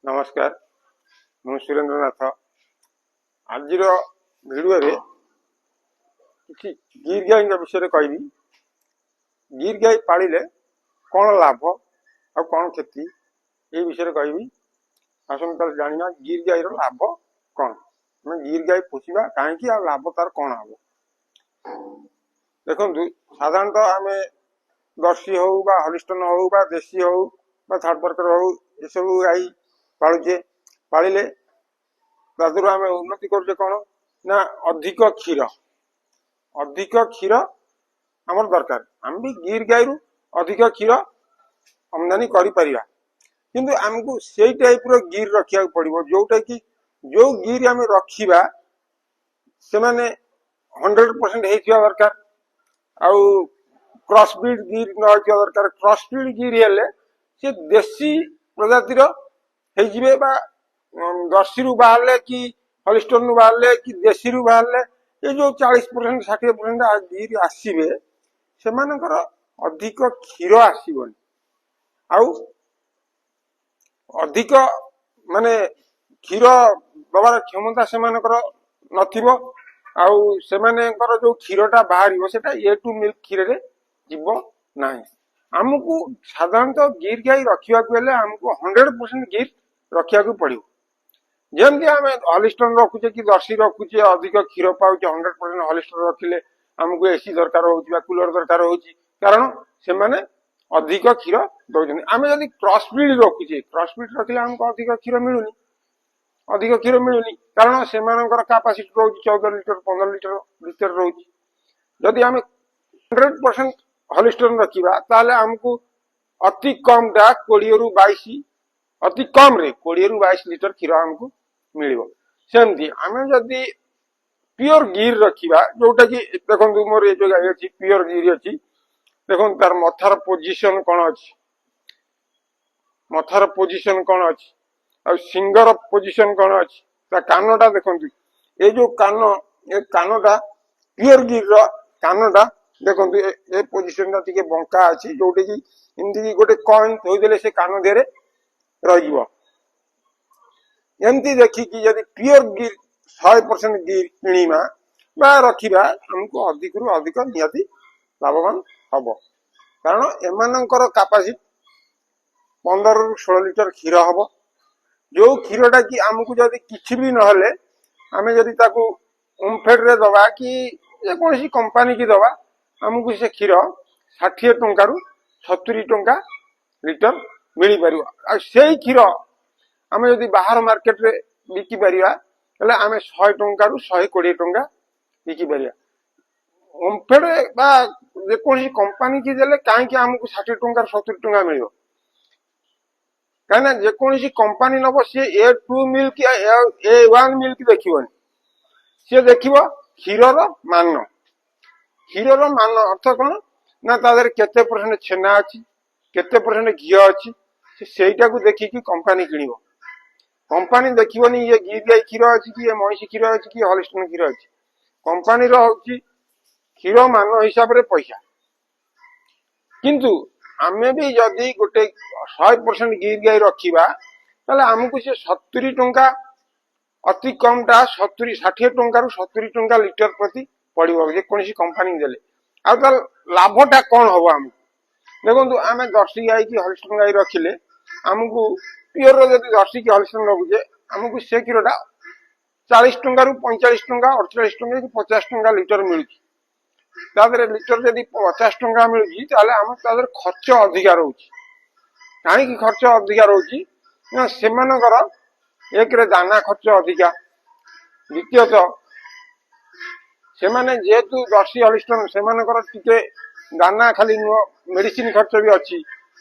ନମସ୍କାର, ମୁଁ ସୁରେନ୍ଦ୍ର ନାଥ। ଆଜିର ଭିଡ଼ିଓରେ କିଛି ଗିର୍ ଗାଈଙ୍କ ବିଷୟରେ କହିବି। ଗିର୍ ଗାଈ ପାଳିଲେ କ'ଣ ଲାଭ ଆଉ କ'ଣ କ୍ଷତି, ଏଇ ବିଷୟରେ କହିବି। ଆସନ୍ତୁ ତାହେଲେ ଜାଣିବା, ଗିର୍ ଗାଈର ଲାଭ କ'ଣ, ଆମେ ଗିର୍ ଗାଈ ପୋଷିବା କାହିଁକି ଆଉ ଲାଭ ତାର କ'ଣ ହବ। ଦେଖନ୍ତୁ, ସାଧାରଣତଃ ଆମେ ଜର୍ସି ହଉ ବା ହଲିଷ୍ଟନ ହଉ ବା ଦେଶୀ ହଉ ବା ଥାର୍ଡ ହଉ, ଏସବୁ ଗାଈ ପାଳୁଛେ। ପାଳିଲେ ତା ଦେହରୁ ଆମେ ଉନ୍ନତି କରୁଛେ କ'ଣ ନା ଅଧିକ କ୍ଷୀର। ଅଧିକ କ୍ଷୀର ଆମର ଦରକାର। ଆମେ ବି ଗିର୍ ଗାଈରୁ ଅଧିକ କ୍ଷୀର ଆମଦାନୀ କରିପାରିବା, କିନ୍ତୁ ଆମକୁ ସେଇ ଟାଇପର ଗିର୍ ରଖିବାକୁ ପଡିବ, ଯୋଉଟା କି ଯୋଉ ଗିର୍ ଆମେ ରଖିବା ସେମାନେ 100% ହେଇଥିବା ଦରକାର ଆଉ କ୍ରସ୍ ବ୍ରିଡ୍ ଗିର୍ ନ ହେଇଥିବା ଦରକାର। କ୍ରସ୍ ବ୍ରିଡ୍ ଗିର୍ ହେଲେ ସେ ଦେଶୀ ପ୍ରଜାତିର ହେଇଯିବେ ବା ଜର୍ସିରୁ ବାହାରିଲେ କି ହଲିଷ୍ଟନରୁ ବାହାରିଲେ କି ଦେଶୀରୁ ବାହାରିଲେ, ଏ ଯୋଉ 40%, 60% ଗିର୍ ଆସିବେ, ସେମାନଙ୍କର ଅଧିକ କ୍ଷୀର ଆସିବନି ଆଉ ଅଧିକ ମାନେ କ୍ଷୀର ଦେବାର କ୍ଷମତା ସେମାନଙ୍କର ନଥିବ। ଆଉ ସେମାନଙ୍କର ଯୋଉ କ୍ଷୀରଟା ବାହାରିବ, ସେଟା ଏ ଟୁ ମିଲ୍କ କ୍ଷୀରରେ ଯିବ ନାହିଁ। ଆମକୁ ସାଧାରଣତଃ ଗିର୍ ଗାଈ ରଖିବାକୁ ହେଲେ ଆମକୁ 100% ଗିର୍ ରଖିବାକୁ ପଡିବ। ଯେମିତି ଆମେ ହଲିଷ୍ଟନ ରଖୁଛେ କି ଜର୍ସି ରଖୁଛେ, ଅଧିକ କ୍ଷୀର ପାଉଛେ। 100% ହଲିଷ୍ଟନ ରଖିଲେ ଆମକୁ ଏସି ଦରକାର ହଉଛି ବା କୁଲର ଦରକାର ହଉଛି, କାରଣ ସେମାନେ ଅଧିକ କ୍ଷୀର ଦଉଛନ୍ତି। ଆମେ ଯଦି କ୍ରସ୍ ବ୍ରିଡ୍ ରଖୁଛେ, କ୍ରସ୍ ବ୍ରିଡ୍ ରଖିଲେ ଆମକୁ ଅଧିକ କ୍ଷୀର ମିଳୁନି। ଅଧିକ କ୍ଷୀର ମିଳୁନି କାରଣ ସେମାନଙ୍କର କାପାସିଟି ରହୁଛି 14 ଲିଟର, 15 ଲିଟର ଭିତରେ ରହୁଛି। ଯଦି ଆମେ 100% ହଲିଷ୍ଟନ ରଖିବା, ତାହେଲେ ଆମକୁ ଅତି କମଟା 20ରୁ 22, ଅତି କମରେ 20ରୁ 22 ଲିଟର କ୍ଷୀର ଆମକୁ ମିଳିବ। ସେମିତି ଆମେ ଯଦି ପିଓର ଗିର୍ ରଖିବା, ଯୋଉଟା କି ଦେଖନ୍ତୁ, ମୋର ଏ ଯୋଉ ଗାଈ ଅଛି, ପିଓର ଗିର୍ ଅଛି। ଦେଖନ୍ତୁ, ତାର ମଥାର ପୋଜିସନ କଣ ଅଛି, ମଥାର ପୋଜିସନ କଣ ଅଛି ଆଉ ଶିଙ୍ଗର ପୋଜିସନ କଣ ଅଛି। ତା କାନଟା ଦେଖନ୍ତୁ, ଏ ଯୋଉ କାନ, ଏ କାନଟା ପିଓର ଗିର୍ ର କାନଟା ଦେଖନ୍ତୁ, ଏ ପୋଜିସନ ଟା ଟିକେ ବଙ୍କା ଅଛି, ଯୋଉଠି କି ଏମିତି ଗୋଟେ କଏନ ଥୋଇଦେଲେ ସେ କାନ ଦେହରେ ରହିଯିବ। ଏମିତି ଦେଖିକି ଯଦି ପିଓର ଗିର୍, 100% ଗିର୍ କିଣିବା ବା ରଖିବା, ଆମକୁ ଅଧିକରୁ ଅଧିକ ନିହାତି ଲାଭବାନ ହବ। କାରଣ ଏମାନଙ୍କର କାପାସିଟି 15ରୁ 16 ଲିଟର କ୍ଷୀର ହବ, ଯୋଉ କ୍ଷୀରଟା କି ଆମକୁ ଯଦି କିଛି ବି ନହେଲେ ଆମେ ଯଦି ତାକୁ ଓମଫେଡରେ ଦବା କି ଯେକୌଣସି କମ୍ପାନୀ କି ଦବା, ଆମକୁ ସେ କ୍ଷୀର 60 ଟଙ୍କାରୁ 70 ଟଙ୍କା ଲିଟର ମିଳିପାରିବ। ଆଉ ସେଇ କ୍ଷୀର ଆମେ ଯଦି ବାହାର ମାର୍କେଟରେ ବିକି ପାରିବା, ତାହେଲେ ଆମେ 100 ଟଙ୍କାରୁ 120 ଟଙ୍କା ବିକି ପାରିବା। ଓମଫେଡ ବା ଯେକୌଣସି କମ୍ପାନୀ କି ଦେଲେ କାହିଁକି ଆମକୁ 60 ଟଙ୍କାରୁ 70 ଟଙ୍କା ମିଳିବ? କାହିଁକିନା ଯେକୌଣସି କମ୍ପାନୀ ନବ, ସିଏ ଏ ଟୁ ମିଲ୍କ, ଏ ୱାନ୍ ମିଲ୍କ ଦେଖିବନି। ସିଏ ଦେଖିବ କ୍ଷୀରର ମାନ। କ୍ଷୀରର ମାନ ଅର୍ଥ କଣ ନା ତା ଦେହରେ କେତେ ପରସେଣ୍ଟ ଛେନା ଅଛି, କେତେ ପରସେଣ୍ଟ ଘିଅ ଅଛି, ସେ ସେଇଟାକୁ ଦେଖିକି କମ୍ପାନୀ କିଣିବ। କମ୍ପାନୀ ଦେଖିବନି ଇଏ ଗିର୍ ଗାଈ କ୍ଷୀର ଅଛି କି ଇଏ ମଇଁଷି କ୍ଷୀର ଅଛି କି ହଲିଷ୍ଟନ କ୍ଷୀର ଅଛି। କମ୍ପାନୀର ହଉଛି କ୍ଷୀର ମାନ ହିସାବରେ ପଇସା। କିନ୍ତୁ ଆମେ ବି ଯଦି ଗୋଟେ 100% ଗିର୍ ଗାଈ ରଖିବା, ତାହେଲେ ଆମକୁ ସେ 70 ଟଙ୍କା, ଅତି କମଟା 70, 60 ଟଙ୍କାରୁ 70 ଟଙ୍କା ଲିଟର ପ୍ରତି ପଡିବ ଯେକୌଣସି କମ୍ପାନୀ ଦେଲେ। ଆଉ ତାର ଲାଭଟା କଣ ହବ ଆମକୁ? ଦେଖନ୍ତୁ, ଆମେ ଜର୍ସି ଗାଈ କି ହଲିଷ୍ଟନ ଗାଈ ରଖିଲେ ଆମକୁ ପିଓର ଯଦି ଜର୍ସି କି ହଲିଷ୍ଟନ ରଖୁଛେ, ଆମକୁ ସେ କ୍ଷୀରଟା 40 ଟଙ୍କାରୁ 45 ଟଙ୍କା, 48 ଟଙ୍କା କି 50 ଟଙ୍କା ଲିଟର ମିଳୁଛି। ତା ଦେହରେ ଲିଟର ଯଦି 50 ଟଙ୍କା ମିଳୁଛି, ତାହେଲେ ଆମର ତା ଦେହରେ ଖର୍ଚ୍ଚ ଅଧିକା ରହୁଛି। କାହିଁକି ଖର୍ଚ୍ଚ ଅଧିକା ରହୁଛି ନା ସେମାନଙ୍କର ଏକରେ ଦାନା ଖର୍ଚ୍ଚ ଅଧିକା, ଦ୍ୱିତୀୟତଃ ସେମାନେ ଯେହେତୁ ଜର୍ସି ହଲିଷ୍ଟନ, ସେମାନଙ୍କର ଟିକେ ଦାନା ଖାଲି ନୁହଁ, ମେଡିସିନ ଖର୍ଚ୍ଚ ବି ଅଛି।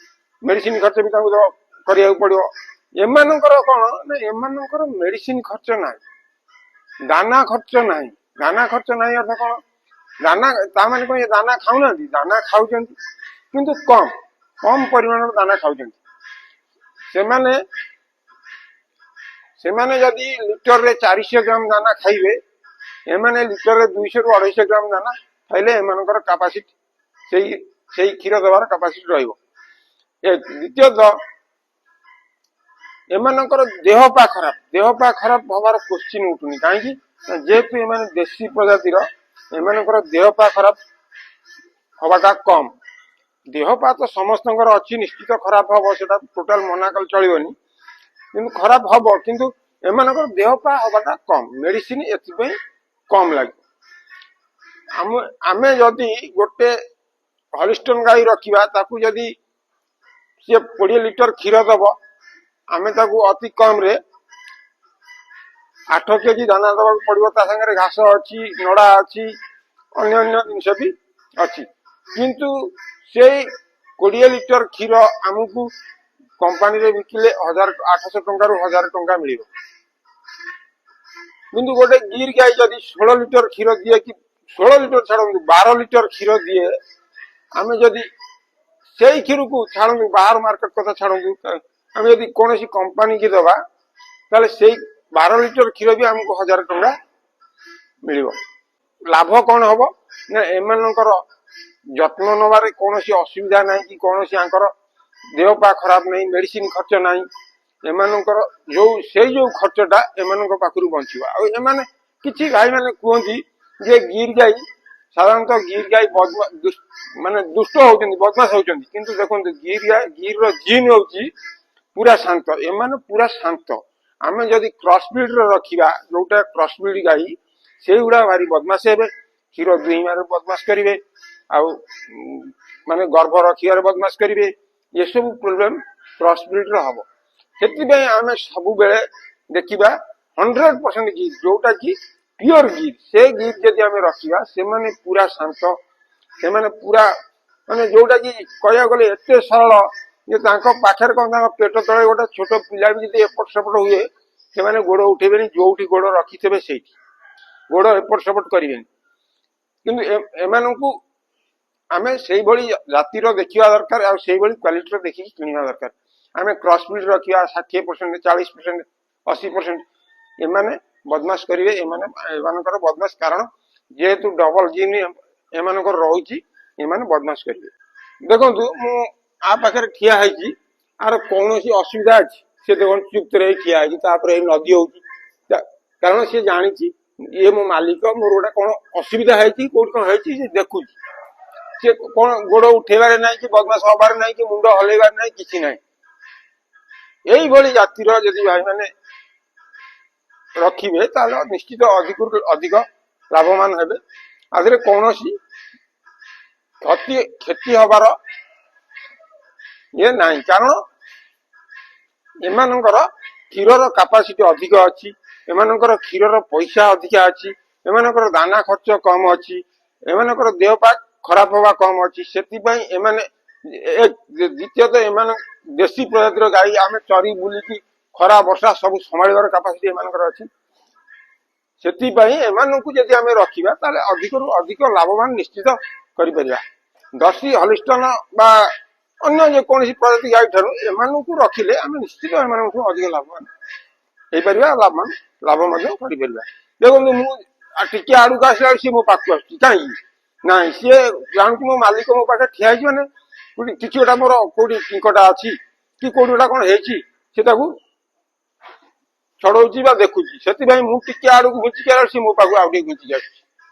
ମେଡିସିନ ଖର୍ଚ୍ଚ ବି ତାଙ୍କୁ କରିବାକୁ ପଡିବ। ଏମାନଙ୍କର କଣ ନା ଏମାନଙ୍କର ମେଡିସିନ ଖର୍ଚ୍ଚ ନାହିଁ, ଦାନା ଖର୍ଚ୍ଚ ନାହିଁ। ଦାନା ଖର୍ଚ୍ଚ ନାହିଁ ଅର୍ଥ କଣ? ଦାନା ତା ମାନେ କଣ ଇଏ ଦାନା ଖାଉନାହାନ୍ତି? ଦାନା ଖାଉଛନ୍ତି, କିନ୍ତୁ କମ କମ ପରିମାଣର ଦାନା ଖାଉଛନ୍ତି ସେମାନେ। ସେମାନେ ଯଦି ଲିଟରରେ 400 ଗ୍ରାମ ଦାନା ଖାଇବେ, ଏମାନେ ଲିଟରରେ 200ରୁ 250 ଗ୍ରାମ ଦାନା ଖାଇଲେ ଏମାନଙ୍କର କାପାସିଟି ସେଇ ସେଇ କ୍ଷୀର ଦେବାର କାପାସିଟି ରହିବ। ଏକ। ଦ୍ୱିତୀୟତଃ ଏମାନଙ୍କର ଦେହ ପା ଖରାପ, ଦେହ ପା ଖରାପ ହବାର କୋଶ୍ଚିନ୍ ଉଠୁନି। କାହିଁକି ନା ଯେହେତୁ ଏମାନେ ଦେଶୀ ପ୍ରଜାତିର, ଏମାନଙ୍କର ଦେହ ପା ଖରାପ ହବାଟା କମ। ଦେହ ପା ତ ସମସ୍ତଙ୍କର ଅଛି, ନିଶ୍ଚିତ ଖରାପ ହବ, ସେଟା ଟୋଟାଲ ମନା କଲେ ଚଳିବନି। କିନ୍ତୁ ଖରାପ ହବ, କିନ୍ତୁ ଏମାନଙ୍କର ଦେହ ପା ହବାଟା କମ, ମେଡିସିନ ଏଥିପାଇଁ କମ ଲାଗିବ। ଆମେ ଯଦି ଗୋଟେ ହଲିଷ୍ଟନ ଗାଈ ରଖିବା, ତାକୁ ଯଦି ସିଏ 20 ଲିଟର କ୍ଷୀର ଦବ, ଆମେ ତାକୁ ଅତି କମରେ 8 କେଜି ଦାନା ଦେବାକୁ ପଡିବ। ତା ସାଙ୍ଗରେ ଘାସ ଅଛି, ନଡା ଅଛି, ଅନ୍ୟ ଅନ୍ୟ ଜିନିଷ ବି ଅଛି। କିନ୍ତୁ ସେଇ 20 ଲିଟର କ୍ଷୀର ଆମକୁ କମ୍ପାନୀରେ ବିକିଲେ 1800 ଟଙ୍କାରୁ 1000 ଟଙ୍କା ମିଳିବ। କିନ୍ତୁ ଗୋଟେ ଗିର୍ ଗାଈ ଯଦି 16 ଲିଟର କ୍ଷୀର ଦିଏ, କି 16 ଲିଟର ଛାଡ଼ନ୍ତୁ, 12 ଲିଟର କ୍ଷୀର ଦିଏ, ଆମେ ଯଦି ସେଇ କ୍ଷୀରକୁ, ଛାଡ଼ନ୍ତୁ, ବାହାର ମାର୍କେଟ କଥା ଛାଡ଼ନ୍ତୁ, ଆମେ ଯଦି କୌଣସି କମ୍ପାନୀ କି ଦେବା, ତାହେଲେ ସେଇ 12 ଲିଟର କ୍ଷୀର ବି ଆମକୁ 1000 ଟଙ୍କା ମିଳିବ। ଲାଭ କଣ ହବ ନା ଏମାନଙ୍କର ଯତ୍ନ ନେବାରେ କୌଣସି ଅସୁବିଧା ନାହିଁ କି କୌଣସି ଆଙ୍କର ଦେହ ପା ଖରାପ ନାହିଁ, ମେଡିସିନ ଖର୍ଚ୍ଚ ନାହିଁ। ଏମାନଙ୍କର ଯୋଉ ସେଇ ଯୋଉ ଖର୍ଚ୍ଚଟା ଏମାନଙ୍କ ପାଖରୁ ବଞ୍ଚିବ। ଆଉ ଏମାନେ କିଛି ଭାଇମାନେ କୁହନ୍ତି ଯେ ଗିର୍ ଗାଈ, ସାଧାରଣତଃ ଗିର୍ ଗାଈ ମାନେ ଦୁଷ୍ଟ ହଉଛନ୍ତି, ବଦମାସ ହଉଛନ୍ତି। କିନ୍ତୁ ଦେଖନ୍ତୁ, ଗିର୍ ଗାଈ, ଗିର୍ର ଜିନ୍ ହଉଛି ପୁରା ଶାନ୍ତ। ଏମାନେ ପୁରା ଶାନ୍ତ। ଆମେ ଯଦି କ୍ରସ୍ ବ୍ରିଡ୍ ର ରଖିବା, ଯୋଉଟା କ୍ରସ୍ ବ୍ରିଡ୍ ଗାଈ, ସେଇଗୁଡା ଭାରି ବଦମାସ ହେବେ। କ୍ଷୀର ଦୁହିଁବାରେ ବଦମାସ କରିବେ, ଆଉ ମାନେ ଗର୍ଭ ରଖିବାରେ ବଦମାସ କରିବେ। ଏସବୁ ପ୍ରୋବ୍ଲେମ କ୍ରସ୍ ବ୍ରିଡ୍ ର ହବ। ସେଥିପାଇଁ ଆମେ ସବୁବେଳେ ଦେଖିବା 100% ଗିର୍, ଯୋଉଟା କି ପିଓର ଗିର୍। ସେ ଗିର୍ ଯଦି ଆମେ ରଖିବା, ସେମାନେ ପୁରା ଶାନ୍ତ। ସେମାନେ ପୁରା ମାନେ ଯୋଉଟା କି କହିବାକୁ ଗଲେ ଏତେ ସରଳ ଯେ ତାଙ୍କ ପାଖରେ କଣ, ତାଙ୍କ ପେଟ ତଳେ ଗୋଟେ ଛୋଟ ପିଲା ବି ଯଦି ଏପଟ ସେପଟ ହୁଏ, ସେମାନେ ଗୋଡ ଉଠେଇବେନି। ଯୋଉଠି ଗୋଡ ରଖିଥିବେ ସେଇଠି, ଗୋଡ ଏପଟ ସେପଟ କରିବେନି। କିନ୍ତୁ ଏମାନଙ୍କୁ ଆମେ ସେଇଭଳି ଜାତିର ଦେଖିବା ଦରକାର ଆଉ ସେଇଭଳି କ୍ୱାଲିଟିର ଦେଖିକି କିଣିବା ଦରକାର। ଆମେ କ୍ରସ୍ ବ୍ରିଡ୍ ରଖିବା 60%, 40%, 80%, ଏମାନେ ବଦମାସ କରିବେ। ଏମାନଙ୍କର ବଦମାସ, କାରଣ ଯେହେତୁ ଡବଲ ଜିନ୍ ଏମାନଙ୍କର ରହୁଛି, ଏମାନେ ବଦମାସ କରିବେ। ଦେଖନ୍ତୁ, ମୁଁ ଆ ପାଖରେ ଠିଆ ହେଇଛି, ଆର କୌଣସି ଅସୁବିଧା ଅଛି? ସେ ଦେଖନ୍ତୁ, ଚୁପ୍ତରେ ହେଇ ଠିଆ ହେଇଛି। ତାପରେ ଏଇ ନଦୀ ହଉଛି, କାରଣ ସିଏ ଜାଣିଛି ଇଏ ମୋ ମାଲିକ। ମୋର ଗୋଟେ କଣ ଅସୁବିଧା ହେଇଛି, କୋଉଠି କଣ ହେଇଛି, ସେ ଦେଖୁଛି। ସିଏ କଣ ଗୋଡ ଉଠେଇବାରେ ନାହିଁ କି ବଦମାସ ହବାର ନାହିଁ କି ମୁଣ୍ଡ ହଲେଇବାର ନାହିଁ, କିଛି ନାହିଁ। ଏଇଭଳି ଜାତିର ଯଦି ଭାଇମାନେ ରଖିବେ, ତାହେଲେ ନିଶ୍ଚିତ ଅଧିକରୁ ଅଧିକ ଲାଭବାନ ହେବେ। ଆଥିରେ କୌଣସି କ୍ଷତି ହବାର ଇଏ ନାହିଁ, କାରଣ ଏମାନଙ୍କର କ୍ଷୀରର କାପାସିଟି ଅଧିକ ଅଛି, ଏମାନଙ୍କର କ୍ଷୀରର ପଇସା ଅଧିକା ଅଛି, ଏମାନଙ୍କର ଦାନା ଖର୍ଚ୍ଚ କମ ଅଛି, ଏମାନଙ୍କର ଦେହ ପା ଖରାପ ହବା କମ ଅଛି। ସେଥିପାଇଁ ଏମାନେ ଦ୍ୱିତୀୟତଃ ଏମାନେ ଦେଶୀ ପ୍ରଜାତିର ଗାଈ। ଆମେ ଚରି ବୁଲିକି ଖରା ବର୍ଷା ସବୁ ସମ୍ଭାଳିବାର କାପାସିଟି ଏମାନଙ୍କର ଅଛି। ସେଥିପାଇଁ ଏମାନଙ୍କୁ ଯଦି ଆମେ ରଖିବା, ତାହେଲେ ଅଧିକରୁ ଅଧିକ ଲାଭବାନ ନିଶ୍ଚିତ କରିପାରିବା। ଜର୍ସି, ହଲିଷ୍ଟନ ବା ଅନ୍ୟ ଯେକୌଣସି ପ୍ରଜାତି ଗାଈ ଠାରୁ ଏମାନଙ୍କୁ ରଖିଲେ ଆମେ ନିଶ୍ଚିତ ଏମାନଙ୍କଠୁ ଅଧିକ ଲାଭବାନ ହେଇପାରିବା, ଲାଭବାନ ଲାଭ ମଧ୍ୟ କରିପାରିବା। ଦେଖନ୍ତୁ, ମୁଁ ଟିକେ ଆଡକୁ ଆସିଲା ବେଳକୁ ସିଏ ମୋ ପାଖକୁ ଆସୁଛି। କାହିଁକି? ନାଇଁ, ସିଏ ଜାଣୁଛି ମୋ ମାଲିକ ମୋ ପାଖରେ ଠିଆ ହେଇଛି, ମାନେ କୋଉଠି କିଛି ଗୋଟେ ମୋର କୋଉଠି ଟିଙ୍କଟା ଅଛି କି କୋଉଠି ଗୋଟେ କଣ ହେଇଛି, ସେ ତାକୁ ଛଡଉଛି ବା ଦେଖୁଛି। ସେଥିପାଇଁ ମୁଁ ଟିକେ ଆଡକୁ ଘୁଞ୍ଚିକି ଆଇଲା ବେଳକୁ ସିଏ ମୋ ପାଖକୁ ଆଉ ଟିକେ ଘୁଞ୍ଚିକି ଆସୁଛି।